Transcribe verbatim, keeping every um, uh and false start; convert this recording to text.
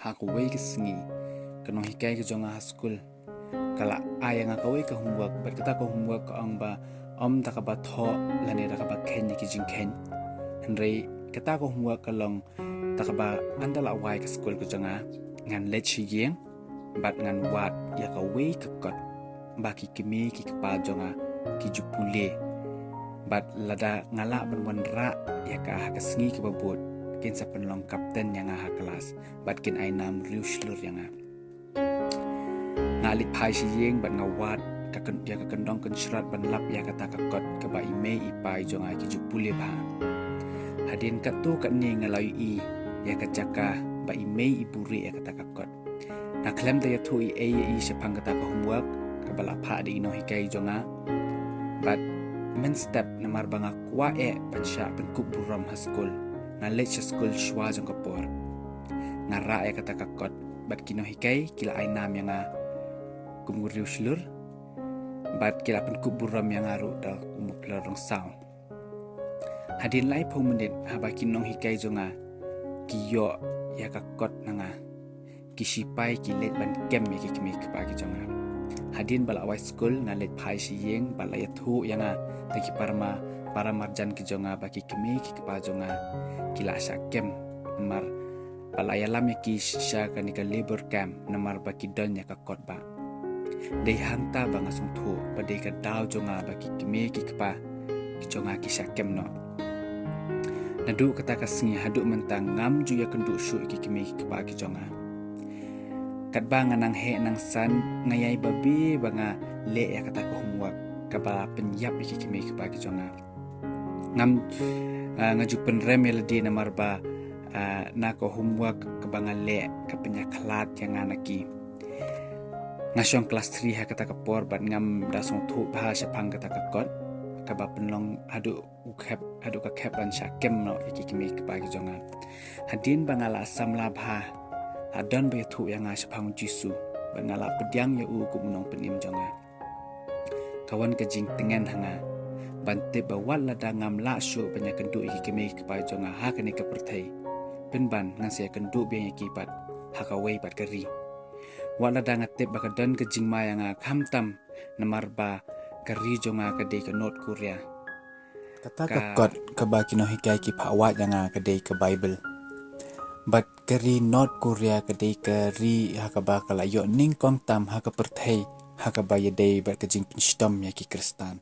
ha kawei ka sngi, ka nonghikai ka jong nga ha skul ka la ai ïa nga kawei ka homework, bad kata ka homework ka ong ba ym da kaba thoh lane da kaba kheiñ ïa ki jingkheiñ. Hynrei kata ka homework ka long da kaba ynda la wai ka skul ka jong nga, ngan leit sha ïing bad ngan wad ïa kawei ka kot ba ki kmie ki kpa jong nga ki ju pule. Bad lada nga lah ban wanrah ïa ka ha ka sngi kaba bud, kin sa pynlong kapten ïa nga ha klas bad kin ai nam riewshlur ïa nga. Nga leit phai sha ïing bad nga wad ka kyn-, ïa ka kyndong kynshrot ban lap ïa kata ka kot kaba i mei i pa i jong nga ki ju pule bha. Hadien katto katne nga la ïohi ïa ka jaka ba i mei i buhrieh ïa kata ka kot. Nga khlem da ïathuh ei ei shaphang kata ka homework kaba la phah da i nonghikai jong nga. Bad mynstep namar ba nga kwah eh ban shah pynkup burom ha skul, nga leit sha skul shuwa jong ka por. Nga rah ïa kata ka kot bad ki nonghikai ki la ai nam ïa nga kum u riewshlur bad ki la pynkup burom ïa nga ruh da u muplor rong saw. Hadien laiphew minit haba ki nonghikai jong nga ki ïoh ïa ka kot na nga, ki shipai ki leit ban kem ïa ki kmie ki kpa ki jong nga. Hadien ba la wai skul nga leit phai sha ïing bad la ïathuh ïa nga da ki para ma-, para marjan ki jong nga ba ki kmie ki kpa jong nga ki la shah kem namar ba la ïalam ïa ki sha kane ka labour camp namar ba ki don ïa ka kot ba. Dei hangta ba nga sngewthuh ba dei ka daw jong nga ba ki kmie ki kpa ki jong nga ki shah kem noh. Naduh kata ka sngi haduh mynta ngam ju ïakynduh shuh ïa ki kmie ki kpa ki jong nga. Katba nga nang heh nang san nga ïai babe ba nga leh ïa kata ka homework kaba la pynïap ïa ki kmie ki kpa ki jong nga. Ngam, ah, nga ju pynrem ïa lade namar ba, ah, na ka homework kaba nga leh ka pynïakhlad ïa nga na ki. Nga shong klas three ha kata ka por bad ngam da sngewthuh bha shaphang kata ka kot kaba pynlong haduh u khep, haduh ka khep ban shah kem noh ïa ki kmie ki kpa ki jong nga. Hadien ba nga la samla bha, la don ba ïathuh ïa nga shaphang u Jisu bad nga la pdiang ïa u kum u nongpynim jong nga. Ka wan ka jingtngen ha nga ban tip ba wat lada ngam lah shuh ban ïakynduh ïa ki kmie ki kpa jong nga ha kane ka pyrthei, pynban ngan sa ïakynduh biang ïa ki pat ha kawei pat ka ri. Wat lada nga tip ba ka don ka jingma ïa nga khamtam namar ba ka ri jong nga ka dei ka North Korea. Kata ka kot kaba ki nonghikai ki phah wad ïa nga ka dei ka Baibl. Bad ka ri North Korea ka dei ka ri ha kaba ka la ïoh nyngkong tam ha ka pyrthei ha kaba ïadei bad ka jingpynshitom ïa ki Khristan.